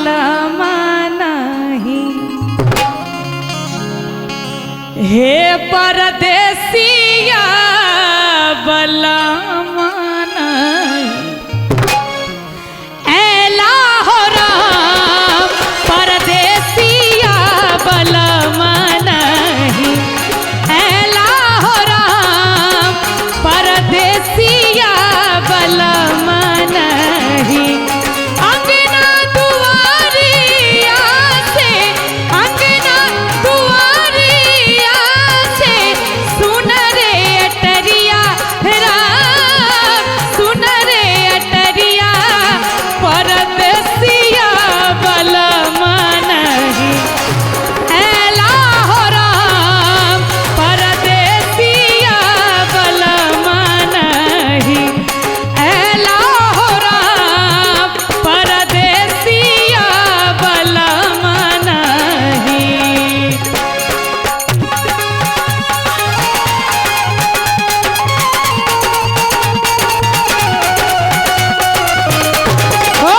बलमा नहीं, हे परदेसिया बलमा नहीं। ऐला हो राम परदेसिया बलमा नहीं, ऐला हो राम परदेसिया बलमा नहीं। अंगना दुआरिया से, अंगना दुआरिया से सुन रे अटरिया राम, सुन रे अटरिया परदेसिया बलमा नहीं। ऐला हो राम परदेसिया बलमा नहीं, ऐला हो राम परदेसिया बलमा नहीं। हो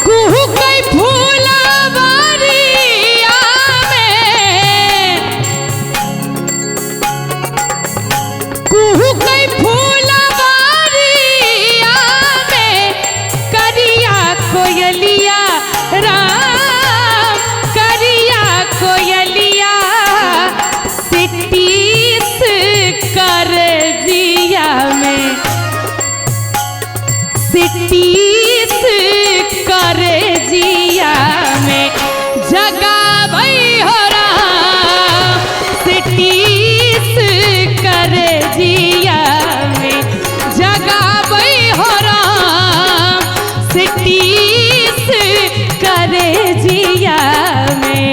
कुहू कई फूलवरिया में, कुहू कई फूलवरिया में करिया कोयलिया राम, करिया कोयलिया सिटीस कर जिया में, सिटीस कर जिया में जगावई हो राम, सिटीस कर जिया में जगावई हो राम, सिटीस कर जिया में।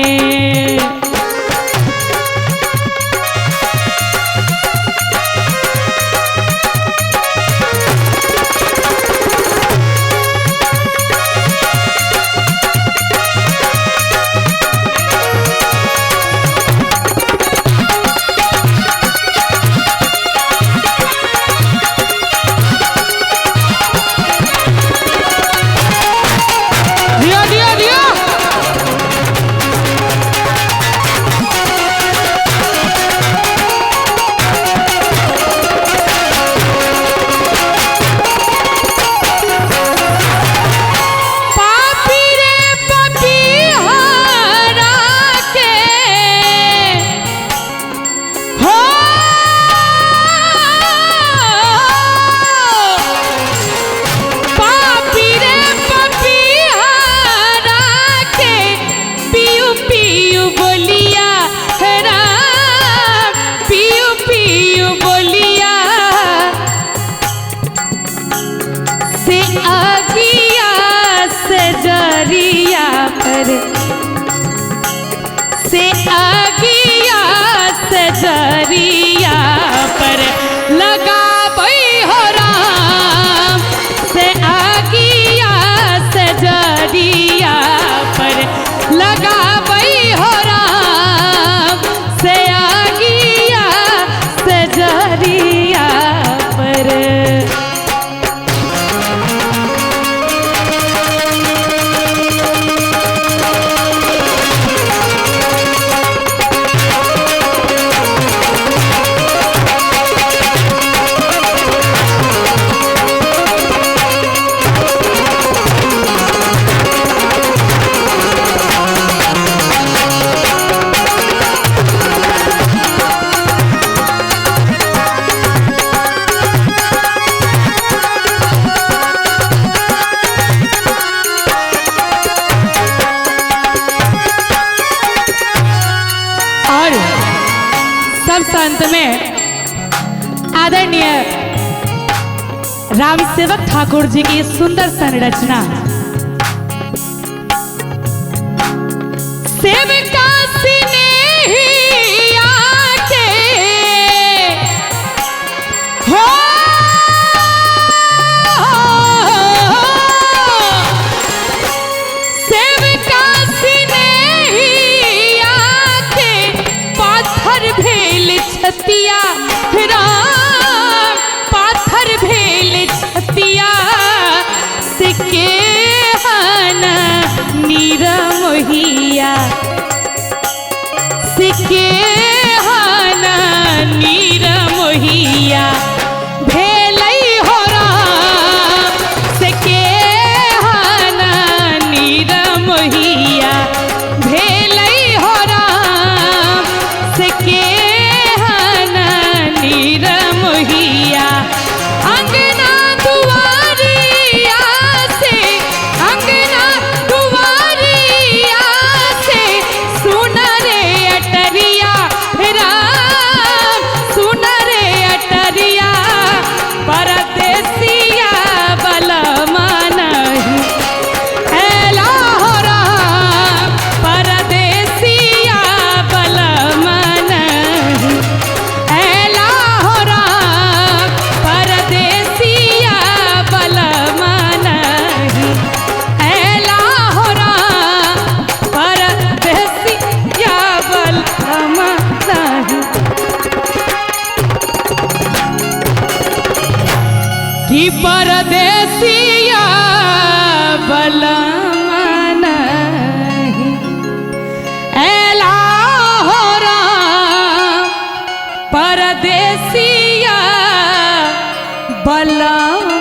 दिया दिया दिया। पापी रे पपीहारा के हो, पापी रे पपीहारा के पियू पियू बोलिया राम, पियू पियू बोलिया से आगिया से जरिया पर, से आगिया से जरिया पर लगाबई हो राम, से आगिया से जरिया पर लगाबई हो राम, से आगिया से जरिया पर। और सब संत में आदरणीय रामसेवक ठाकुर जी की सुंदर संरचना। सेवका स्नेहिया के हो, सेवका स्नेहिया के पाथर भेल छतिया राम, पाथर भेल छतिया से के हन नीरमोहिया, से के हन नीरमोहिया भेलै हो राम, से के हन नीरमोहिया भेलै हो राम, से के हन नीरमोहिया। अंगना दुआरिया से, अंगना दुआरिया से सुन रे अटरिया राम, सुन रे अटरिया परदेसिया बलमा नहीं ऐला हो राम, परदेसिया बलमा नहीं ऐला हो राम, परदेसिया बलमा नहीं ऐला हो राम, परदेसिया बलमा नहीं। कि परदेसिया बलमा नहीं ऐला हो राम, परदेसिया बलमा।